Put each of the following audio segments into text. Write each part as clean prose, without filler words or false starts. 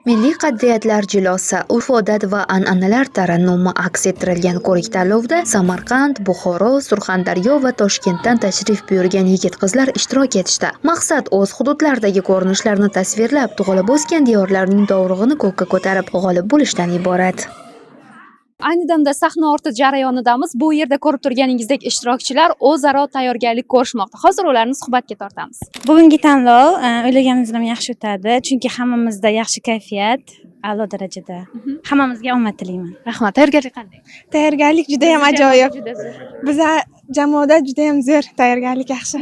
Milliy qadriyatlar jilosi, urf-odat va an'analar tarannumi aks ettirilgan ko'rik-tanlovda Samarqand, Buxoro, Surxondaryo va Toshkentdan tashrif buyurgan yigit-qizlar ishtirok etishdi. Maqsad o'z hududlaridagi ko'rinishlarni tasvirlab, tug'ilib o'sgan diyorlarning dovrug'ini ko'kka ko'tarib, g'olib bo'lishdan iborat. Ayni damda sahna orti jarayonidamiz. Bu yerda ko'rib turganingizdek, ishtirokchilar o'zaro tayyorgarlik ko'rishmoqda. Hozir ularni suhbatga tortamiz. Bugungi tanlov o'ylaganimizdan ham yaxshi o'tadi, chunki hammamizda yaxshi kayfiyat, a'lo darajada. Hammamizga omad tilayman. Rahmat. Tayyorgarlik qanday? Tayyorgarlik juda ham ajoyib. Juda zo'r. Biza jamoada juda ham zo'r, tayyorgarlik yaxshi.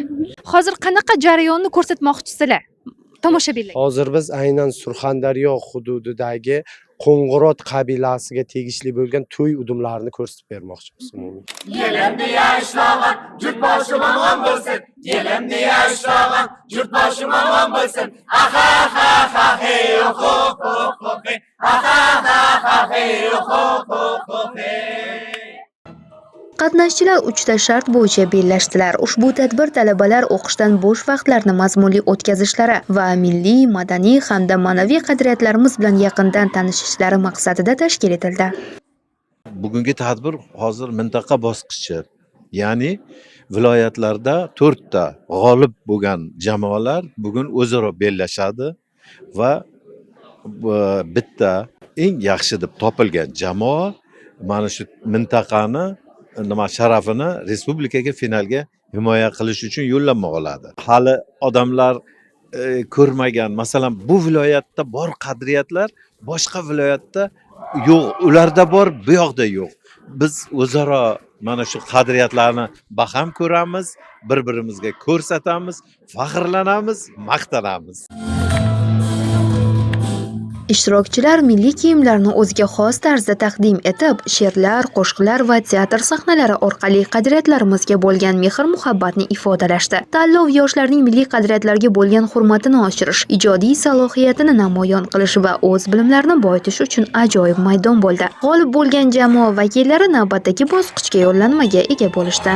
Hozir qanaqa jarayonni ko'rsatmoqchisizlar tomoshabinlarga? Hozir biz aynan Surxondaryo hududidagi Qo'ng'irot qabilasiga tegishli bo'lgan to'y udumlarini ko'rsatib bermoqchimiz umumiy. Yelim deya ishlag'an, yurtboshim omon bo'lsin. Yelim deya ishlag'an, yurtboshim omon bo'lsin. Aha ha ha hey ho ho ho hey. Aha ha ha hey ho ho ho hey. Qatnashchilar uchta shart bo'yicha bellashdilar. Ushbu tadbir talabalar o'qishdan bo'sh vaqtlarini mazmunli o'tkazishlari va milliy, madaniy hamda ma'naviy qadriyatlarimiz bilan yaqindan tanishishlari maqsadida tashkil etildi. Bugungi tadbir hozir mintaqa bosqichi, ya'ni viloyatlarda to'rtta g'olib bo'lgan jamoalar bugun o'zaro bellashadi va bitta eng yaxshi deb topilgan jamoa mana shu mintaqani nima sharafini respublikaga finalga himoya qilish uchun yo'llanma oladi. Hali odamlar ko'rmagan, masalan, bu viloyatda bor qadriyatlar boshqa viloyatda yo'q, ularda bor, bu yoqda yo'q. Biz o'zaro mana shu qadriyatlarni baham ko'ramiz, bir birimizga ko'rsatamiz, faxrlanamiz, maqtanamiz. Ishtirokchilar milliy kiyimlarni o'ziga xos tarzda taqdim etib, she'rlar, qo'shiqlar va teatr sahnalari orqali qadriyatlarimizga bo'lgan mehr-muhabbatni ifodalashdi. Tanlov yoshlarning milliy qadriyatlarga bo'lgan hurmatini oshirish, ijodiy salohiyatini namoyon qilish va o'z bilimlarini boyitish uchun ajoyib maydon bo'ldi. G'olib bo'lgan jamoa vakillari navbatdagi bosqichga yo'llanmaga ega bo'lishdi.